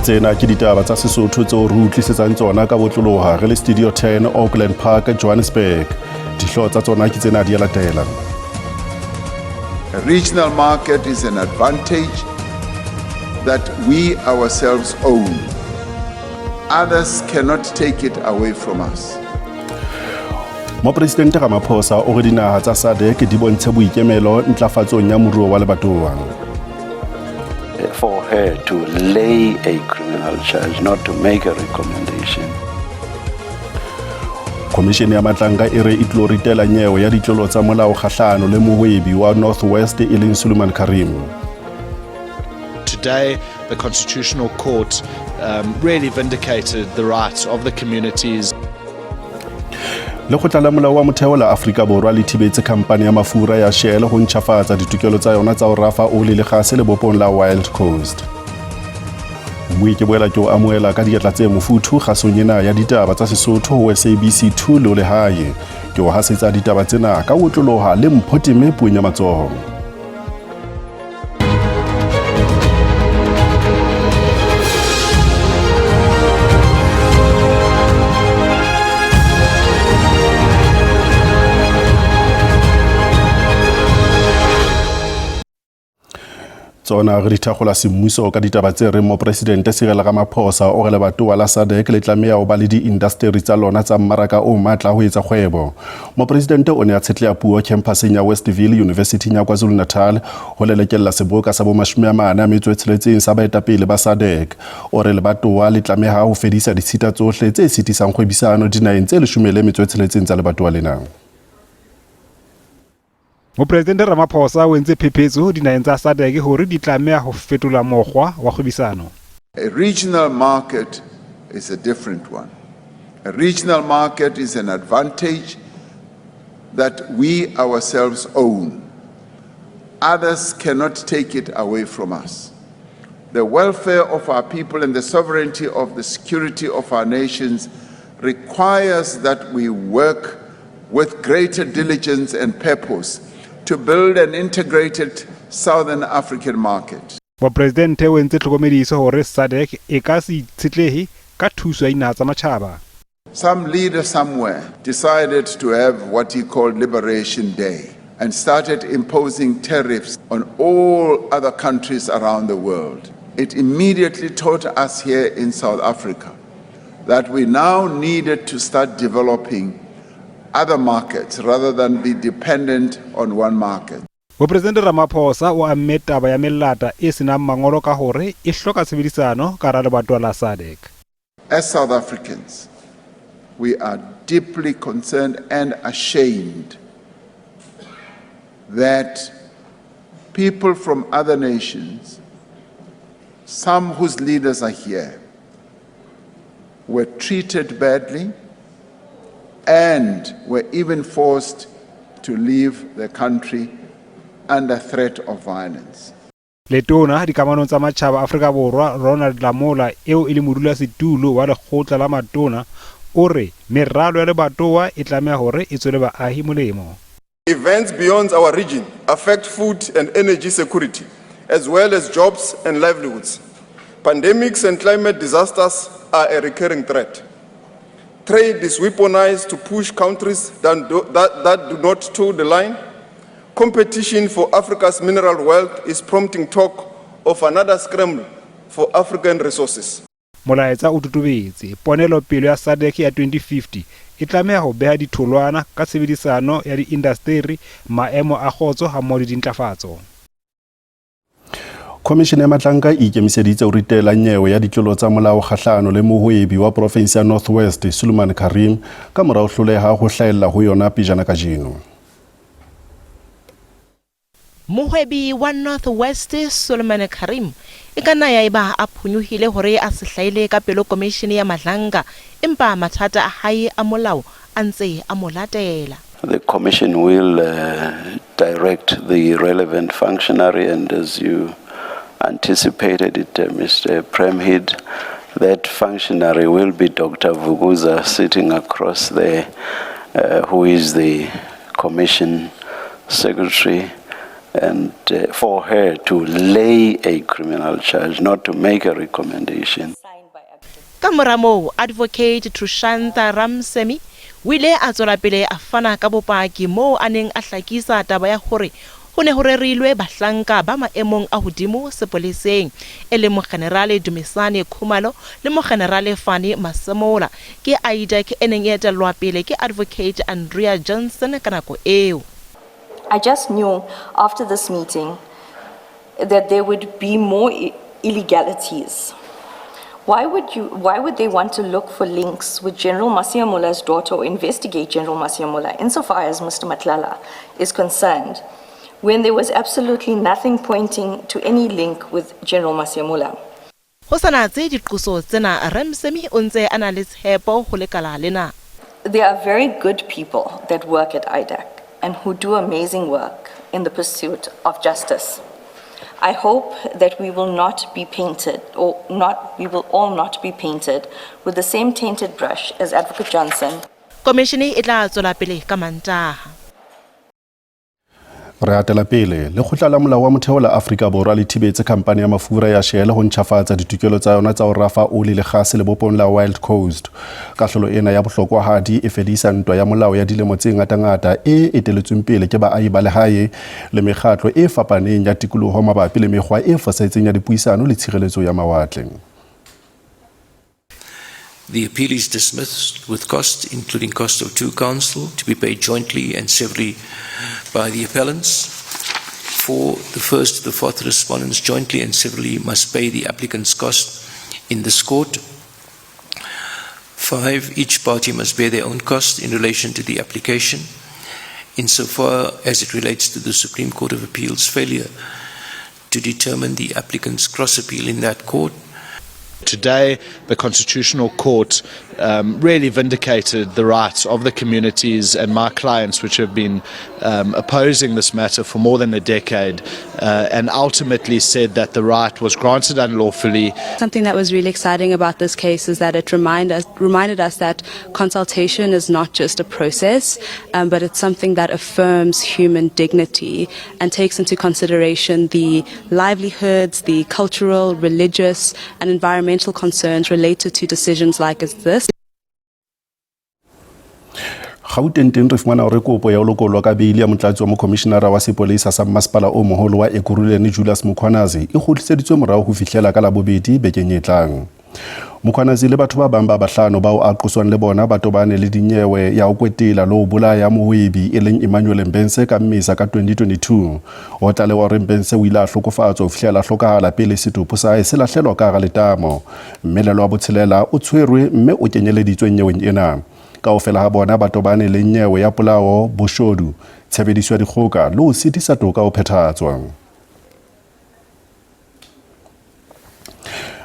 Tsena ke ditaba tsa Sesotho tseo re utlisetsang tsona ka botloloha re le Studio 10 Auckland Park, Johannesburg. Dihlooho tsa tsona ke tsena di a latela. A regional market is an advantage that we ourselves own. Others cannot take it away from us. Mopresidente Ramaphosa o re dinaha tsa SADC di bontshe boikemelo ntlafatsong ya moruo wa lebatowa. For her to lay a criminal charge, not to make a recommendation. Khomishene ya Matlanka e re e tlo ritela nyewe ya ditlolo tsa molao kgahlano le mohwebi wa North West e leng Suleiman Karim. Today, the Constitutional Court really vindicated the rights of the communities. Lekgotla la Molao wa Motheo la Afrika Borwa le thibetse khampani ya mafura ya Shell ho ntjhafatsa ditokelo tsa yona tsa ho rafa oli le kgase lebopong la Wild Coast. Mmui ke boela ke o amohela ka diatla tse mofuthu kgasong ena ya ditaba tsa Sesotho ho SABC 2 le o lehae. Ke o hasetsa ditaba tsena ka otloloha le Mpho Teme puong ya matsoho. Tsona re di thakgola semmuso ka ditaba tse reng mopresidente Cyril Ramaphosa o re lebatowa la SADC le tlameha ho ba le diindasteri tsa lona tsa mmaraka o matla ho etsa kgwebo. Mopresidente o ne a tshetleha puo kemphaseng ya Westville University ya KwaZulu-Natal ho lelekella seboka sa bomashome a mane a metso e tsheletseng sa baetapele ba SADC. O re lebatowa le tlameha ho fedisa ditshita tsohle tse sitisang kgwebisano dinaheng tse 17 tsa lebatowa lena. Mopresidente Ramaphosa o entse phephetso dinaheng tsa SADC hore di tlameha ho fetola mokgwa wa kgwebisano. A regional market is a different one. A regional market is an advantage that we ourselves own. Others cannot take it away from us. The welfare of our people and the sovereignty of the security of our nations requires that we work with greater diligence and purpose to build an integrated Southern African market. Mopresidente o entse tlhokomediso hore SADC e ka se itshetlehe ka thuso ya dinaha tsa matjhaba. Some leader somewhere decided to have what he called Liberation Day and started imposing tariffs on all other countries around the world. It immediately taught us here in South Africa that we now needed to start developing other markets rather than be dependent on one market. Mopresidente Ramaphosa o amme taba ya melata e senang mangolo ka hore e hloka tshebedisano ka hara lebatowa la SADC. As South Africans, we are deeply concerned and ashamed that people from other nations, some whose leaders are here, were treated badly and were even forced to leave the country under threat of violence. Letona dikamanong tsa matjhaba Afrika Borwa Ronald Lamola eo e le modulasetulo wa lekgotla la matona o re meralo ya lebatowa e tlameha hore e tswele baahi molemo. Events beyond our region affect food and energy security, as well as jobs and livelihoods. Pandemics and climate disasters are a recurring threat. Trade is weaponized to push countries that do not toe the line. Competition for Africa's mineral wealth is prompting talk of another scramble for African resources. Molaetsa o totobetse, ponelopele ya SADC ya 2050 e tlameha ho beha ditholwana ka tshebedisano ya diindasteri, maemo a kgotso hammoho le dintlafatso. Khomishene ya Matlanka e ikemiseditse ho ritela nyewe ya ditlolo tsa molao kgahlano le mohwebi wa provinsi ya North West Suleiman Karim ka mora ho hloleha ho hlahella ho yona pejana kajeno. Mohwebi wa North West Suleiman Karim e ka nna ya eba a phonyohile hore a se hlahele ka pelo komishene ya Madlanga, empa mathata a hae a molao a ntse a mo latela. The commission will direct the relevant functionary, and as you anticipated it, Mr. Premhid, that functionary will be Dr. Vuguza sitting across there, who is the commission secretary. And for her to lay a criminal charge, not to make a recommendation. Ka mora moo, Advocate Trushantha Ramsamy o ile a tswela pele a fana ka bopaki moo a neng a hlakisa taba ya hore ho ne ho rerilwe bahlanka ba maemong a hodimo sepoleseng e leng Mokgenerale Dumisani Khumalo le Mokgenerale Fani Masemola ke IDAC e neng e etellwa pele ke Advocate Andrea Johnson ka nako eo. I just knew after this meeting that there would be more illegalities. Why would they want to look for links with General Masemola daughter or investigate General Masemola insofar as Mr. Matlala is concerned, when there was absolutely nothing pointing to any link with General Masemola? Ho sa natse diqoso tsena, Ramsamy o ntse a na le tshepo ho lekala lena. There are very good people that work at IDAC and who do amazing work in the pursuit of justice. I hope that we will not be painted, or not, we will all not be painted with the same tainted brush as Advocate Johnson. Komishene e tla tswela pele ka Mantaha. Re atela pele. Lekgotla la Molao wa Motheo la Afrika Borwa le thibetse khampani ya mafura ya Shell ho ntjhafatsa ditokelo tsa yona tsa ho rafa oli le kgase lebopong la Wild Coast. Kahlolo ena ya bohlokwahadi e fedisa ntwa ya molao ya dilemo tse ngatangata e eteletsweng pele ke baahi ba lehae le mekgatlo e fapaneng ya tikoloho mabapi le mekgwa e fosahetseng ya dipuisano le tshireletso ya mawatle. The appeal is dismissed with costs, including cost of two counsel, to be paid jointly and severally by the appellants. 4, the first to the fourth respondents jointly and severally must pay the applicant's cost in this court. 5, each party must bear their own cost in relation to the application, insofar as it relates to the Supreme Court of Appeal's failure to determine the applicant's cross-appeal in that court. Today, the Constitutional Court really vindicated the rights of the communities and my clients, which have been opposing this matter for more than a decade, and ultimately said that the right was granted unlawfully. Something that was really exciting about this case is that it reminded us that consultation is not just a process, but it's something that affirms human dignity and takes into consideration the livelihoods, the cultural, religious, and environmental concerns related to decisions like this. Gauteng teng re fumana hore kopo ya ho lokollwa ka beili ya motlatsi wa mokhomishenara wa sepolesa sa mmasepala o moholo wa Ekurhuleni Julius Mkhwanazi e kgutliseditswe morao ho fihlela ka Labobedi bekeng e tlang. Mkhwanazi le batho ba bang ba bahlano bao a qoswang le bona ba tobane le dinyewe ya ho kwetela le ho bolaya mohwebi e leng Emmanuel Mbense ka Mmesa ka 2022. Ho tlalewa hore Mbense o ile a hlokofatswa ho fihlela hlokahala pele setopo sa hae se lahlelwa ka hara letamo. Mmelelo wa botshelela o tshwerwe mme o kenyeleditswe nyeweng ena. Kaofela ha bona ba tobane le nyewe ya polao, boshodu, tshebediso ya dikgoka le ho sitisa toka ho phethahatswa.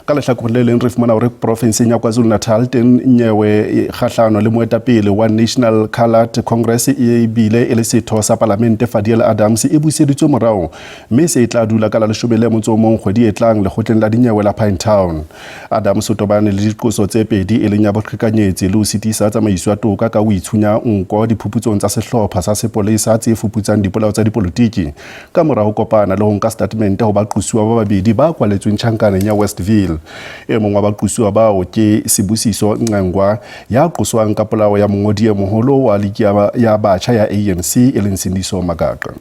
Ka lehlakoreng le leng re fumana hore profenseng ya KwaZulu-Natal teng nyewe kgahlano le moetapele wa National Coloured Congress e bile e le setho sa palamente Fadiel Adams e buseditswe morao mme se e tla dula ka la 11 kgwedi e tlang lekgotleng la dinyewe la Pinetown. Adams o tobane le diqoso tse pedi e leng ya boqhekanyetsi le ho sitisa tsamaiso ya toka ka ho itshunya nko diphuputsong tsa sehlopha sa sepolesa tse fuputsang dipolao tsa dipolotiki ka mora ho kopana le ho nka statemente ho baqosuwa ba babedi ba kwaletsweng tjhankaneng ya Westville. E mong wa baqosuwa bao ke Sibusiso Ncengwa ya qoswang ka polao ya mongodi e moholo wa liki ya batjha ya ANC e leng Sindiso Magaqa.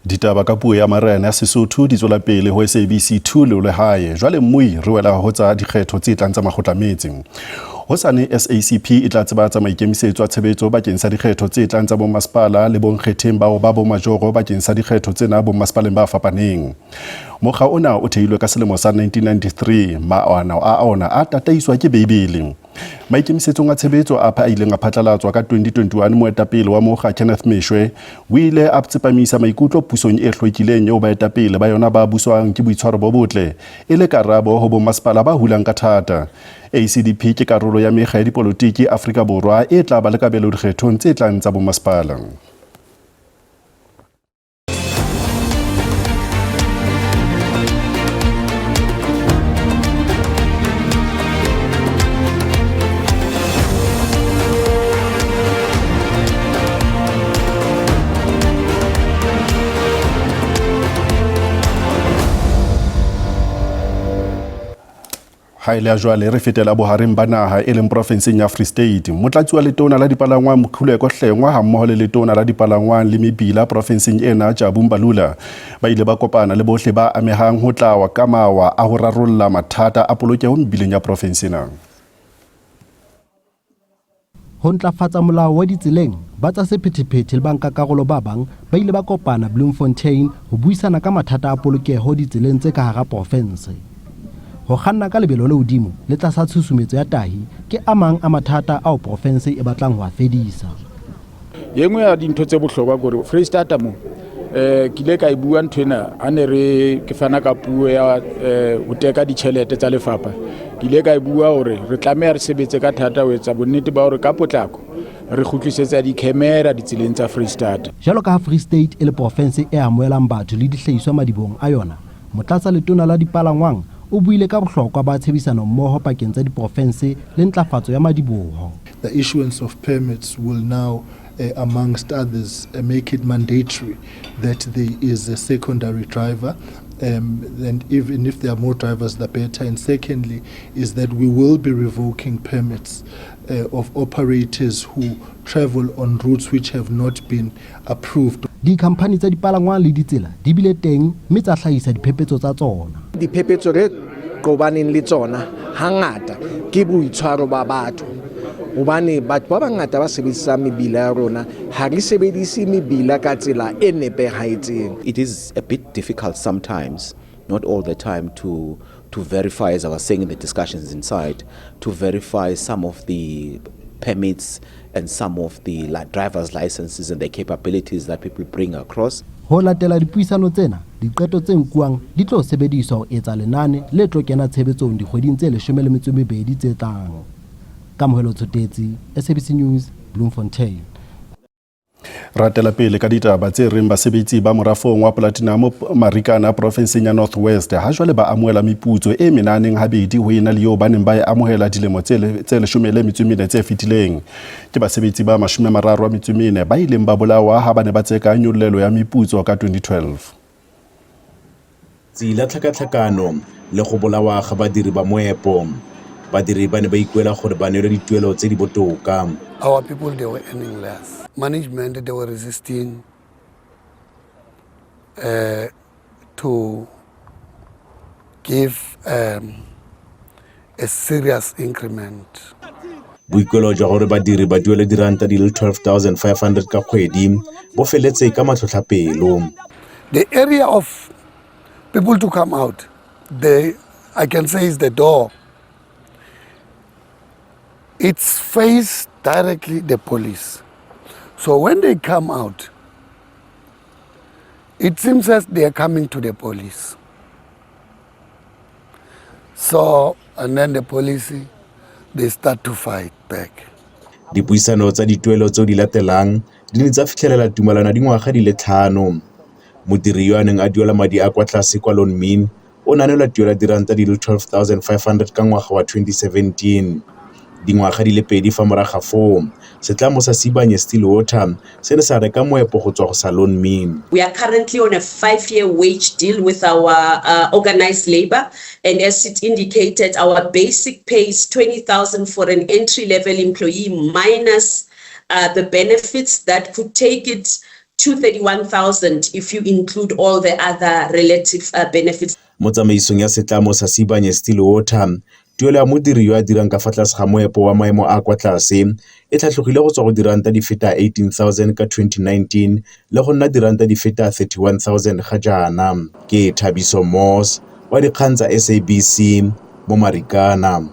Ditaba ka puo ya marena ya Sesotho di tswela pele ho SABC 2 le lehae. Jwale mmui re wela ho tsa dikgetho tse tlang tsa makgotla metse. Hosane SACP e tla tsebatsa maikemisetso a tshebetso bakeng sa dikgetho tse tlang tsa bommasepala le bonkgetheng bao ba bomajoro bakeng sa dikgetho tsena bommasepaleng ba fapaneng. Mokga ona o theilwe ka selemo sa 1993, maano a ona a tataiswa ke Beibele. Maikemisetsong a tshebetso a a ileng a phatlalatswa ka 2021, moetapele wa mokga Kenneth Meshwe o ile a tsepamisa maikutlo pusong e hlwekileng eo baetapele ba yona ba buswang ke boitshwaro bo botle e le karabo ho bommasepala ba hulang ka thata. ACDP ke karolo ya mekga ya dipolotiki Afrika Borwa e tla ba le kabelo dikgethong tse tlang tsa bommasepala. Ha e le ya jwale re fetela bohareng ba naha e leng porofenseng ya Free State. Motlatsi wa letona la dipalangwang Mkhuleko Hlengwa hammoho le letona la dipalangwang le mebila porofenseng ena Jabu Mbalula ba ile ba kopana le bohle ba amehang ho tla ka mawa a ho rarolla mathata a polokeho mebileng ya porofense ena. Ho ntlafatsa molao wa ditseleng, ba tsa sephethephethe le bankakarolo ba bang ba ile ba kopana Bloemfontein ho buisana ka mathata a polokeho ditseleng tse ka hara porofense. Ho kganna ka lebelo le hodimo le tlasa tshusumetso ya tahi ke a mang a mathata ao porofense e batlang ho a fedisa. Ye nngwe ya dintho tse bohlokwa ke gore Freistata mo ke ile ka e bua ntho ena ha ne re ke fana ka puo ya ho teka ditjhelete tsa lefapha. Ke ile ka e bua hore re tlameha re sebetse ka thata ho etsa bonnete ba hore ka potlako re kgutlisetsa di-camera ditseleng tsa Freistata. Jwalo ka ha Free State e le porofense e amohelang batho le dihlahiswa madibong a yona, Motlatsa Letona la Dipalangwang o buile ka bohlokwa ba tshebisano-mmoho pakeng tsa diporofense le ntlafatso ya madiboho. The issuance of permits will now, amongst others, make it mandatory that there is a secondary driver, and even if there are more drivers, the better. And secondly, is that we will be revoking permits of operators who travel on routes which have not been approved. Dikhamphani tsa dipalangwang le ditsela di bile teng mme tsa hlahisa diphephetso tsa tsona. Diphephetso re qobaneng le tsona hangata ke boitshwaro ba batho, hobane batho ba bangata ba sebedisang mebila ya rona ha re sebedise mebila ka tsela e nepahetseng. It is a bit difficult sometimes, not all the time, to verify, as I was saying in the discussions inside, to verify some of the permits and some of the driver's licenses and the capabilities that people bring across. Ho latela dipuisano tsena, diqeto tse nkuwang di tlo sebediswa ho etsa lenane le tlo kena tshebetsong dikgweding tse 12 tse tlang. Kamohelo Tshotetsi, SABC News, Bloemfontein. Ratela pele ka ditaba tse reng basebetsi ba morafong wa Platinum Marikana porofenseng ya North West ha jwale ba amohela meputso e menaneng habedi ho ena le eo ba neng ba e amohela dilemo tse 14 tse fetileng. Ke basebetsi ba 34 ba ileng ba bolawa ha ba ne ba tseka nyollelo ya meputso ka 2012. Tsela tlhakatlhakano le go bolawa ga badiri ba moepo. Badiri ba ne ba ikuela gore ba neelwe dituelo tse di botoka. Our people, they were earning less. Management, they were resisting to give a serious increment. Boikuelo jwa gore badiri ba duele diranta di le 12,500 ka kgwedi bo feletse ka matlhotlhapelo. The area of people to come out, I can say is the door. It's face directly the police. So when they come out, it seems as they are coming to the police. So, and then the police, they start to fight back. Dipuisano tsa dituelo tseo di latelang di ne tsa fitlhelela tumalano ya dingwaga di le 5. Modiri yo a neng a duela madi a kwa tlase kwa Lonmin o ne a neelwa tuelo ya diranta di le 12,500 ka ngwaga wa 2017. Dingwaga di le 2 fa morago ga foo, setlamo sa Sibanye Stillwater se ne sa reka moepo go tswa go sa Lonmin. We are currently on a 5-year wage deal with our organized labor, and as it indicated, our basic pay is 20,000 for an entry-level employee minus the benefits that could take it to 31,000 if you include all the other relative benefits. Mo tsamaisong ya setlamo sa Sibanye Stillwater, Tuelo ya modiri yo a dirang ka fa tlase ga moepo wa maemo a a kwa tlase e tlhatlogile go tswa go diranta di feta 18,000 ka 2019 le go nna diranta di feta 31,000 ga jaana. Ke Thabiso Moss wa dikgang tsa SABC mo Marikana.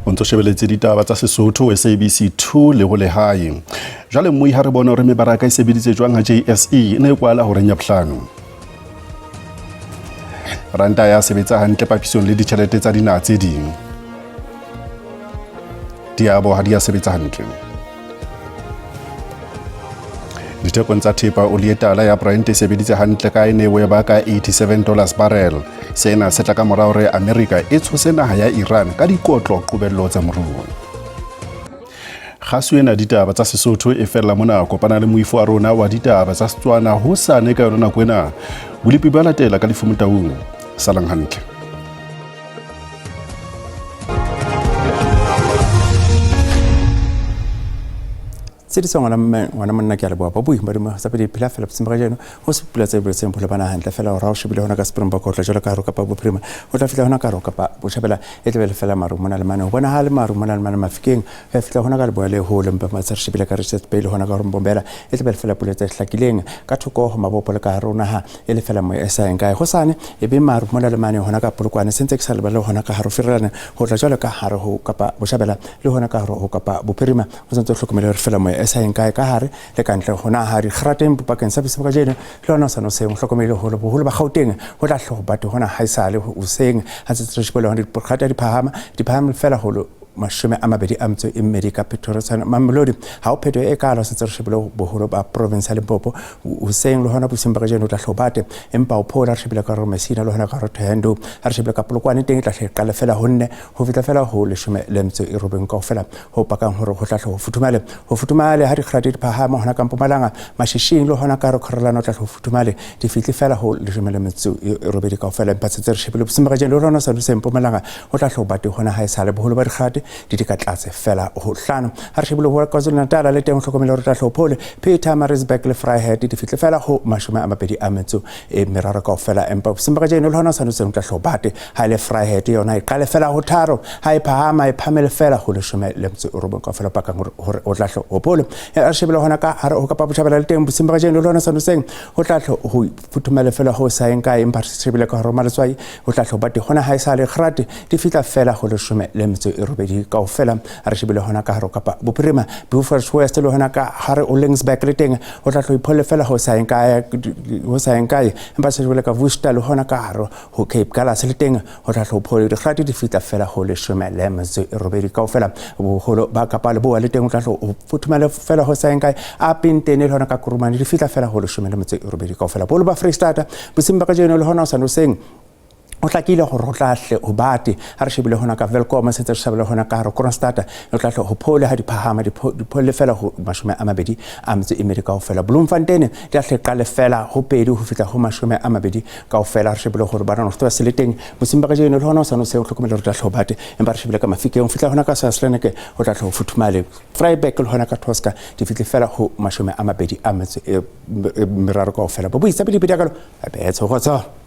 O ntse o shebeletse ditaba tsa Sesotho SABC 2 le ho lehae. Jwale mmui ha re bone hore mebaraka e sebeditse jwang ha JSE e ne e kwala horeng ya bohlano. Ranta ya sebetsa hantle papisong le ditjhelete tsa dinaha tse ding. Diabo ha di a sebetsa hantle. Dithekong tsa thepa oli e tala ya Brent e sebeditse hantle ka e ne e ba ka 87 dollars barrel. Sena se tla ka mora hore Amerika e tshose naha ya Iran ka dikotlo qobello tsa moruo. Kgaso ena ditaba tsa Sesotho e fella mona. Kopana le moifo wa rona wa ditaba tsa Setswana hosane ka yona nako ena. Bolepi ba latela ka lefu Motaung. Salang hantle. Tshediso ngwana mme ngwana monna ke a leboha babui badimo tsa pedi phela fela boseng ba kajeno ho se pula tse boletseng boholo ba naha ntle fela hore ha o shebile hona ka Springbok ho tla jwalo ka hare kapa bophirima ho tla fihla hona ka hare kapa botjhabela e tla be le fela maru mona le mane ho bonahale maru mona le mane mafikeng ho ya fihla hona ka leboya le hole mpa matsa re shebile ka Richards Bay le hona ka hore Mbombela e tla be le fela pula tse hlakileng ka thoko ho mabopo le ka hare ho naha e le fela moya e sa yeng kae hosane e be maru mona le mane hona ka Polokwane se ntse ke sa lebale hona ka hare ho Ferelane ho tla jwalo ka hare ho kapa botjhabela le hona ka hare ho kapa bophirima Ho santse ho hlokomele hore feela moya e sa yeng kae ka hare le ka ntle ho naha dikgerateng bakeng sa bosibu kajeno le hona o sa noseng ho hlokomele hore boholo ba Gauteng ho tla hloho batho hona haesale hoseng ha se tsere shibole hona dikgata di phahama di phahama feela holo 22 ka Pretoria Mamelodi ha ho phetoho e kaalo sentse re shebile boholo ba province ya Limpopo hoseng le hona bosiung ba kajeno o tla hloho bate empa o phola re shebile ka hore Messina le hona ka hore Thohoyandou ha re shebile ka Polokwane teng e tla hle qale fela ho nne ho fihla fela ho 19 kaofela ho pakang hore ho tla hle ho futhumale. Ho futhumale ha dikgrate di phahama hona ka Mpumalanga, Mashishing le hona ka hare Khorelano ho tla hle ho futhumale di fihle fela ho 18 kaofela. Empa setse re shebile bosiung ba kajeno le hona sa duse Mpumalanga ho tla hle ho bate hona ha esale boholo ba dikgrate di di ka tlatse fela ho hlano. Ha re shebile ho KwaZulu-Natal le teng ho hlokomele hore tla hle ho phole Pietermaritzburg le Vryheid di fihle fela ho 23 kaofela. Empa bosiung ba kajeno le hona sa duse ho tla hle ho bate ha e le Vryheid yona e qale fela ho tharo ha e phahama e phamele fela ho 19 kaofela pakang hore o tla hle hopole a shebile hona ka hare ho kapa botjhabela le teng bosiung ba kajeno le hona sa noseng ho tla hle ho futhumele fela ho sa yeng kae empa re shebile ka hore maletswai ho tla hle bate hona ha e sa le kgrate di fihla fela ho 18 kaofela. A re shebile hona ka hare kapa bophirima Beaufort West le hona ka hare o Laingsburg le teng ho tla hle iphole fela ho sa yeng kae ho sa yeng kae empa se shebile ka Worcester le hona ka hare ho Cape Gallus le teng ho tla hlopho dikgati di fihla fela ho 18 kaofela. Boholo ba Kapa Leboa le teng ho tla ho futhumale fela ho sa yeng kae. A Pentene le hona ka Kurumane di fihla fela ho 18 kaofela. Boholo ba Freistata bosiung ba kajeno le hona ho sa noseng ho hlakile hore ho tla hle ho bate ha re shebile hona ka Welkom se ntse re shebile hona ka hare Kroonstad ho tla hle ho phole ha di phahama di phole fela ho 24 kaofela. Bloemfontein di hle qale fela ho 2 ho fihla ho 20 kaofela. Re shebile hore ba North West le teng bosiung ba kajeno le hona ho sa no se ho hlokomele hore tla hle ho bate empa re shebile ka Mafikeng ho fihla hona ka Sasleneke ho tla hle ho futhumale. Vryburg le hona ka Tosca di fihle fela ho 23 kaofela. Bo buisa pele pele kalo a betsho kgotso.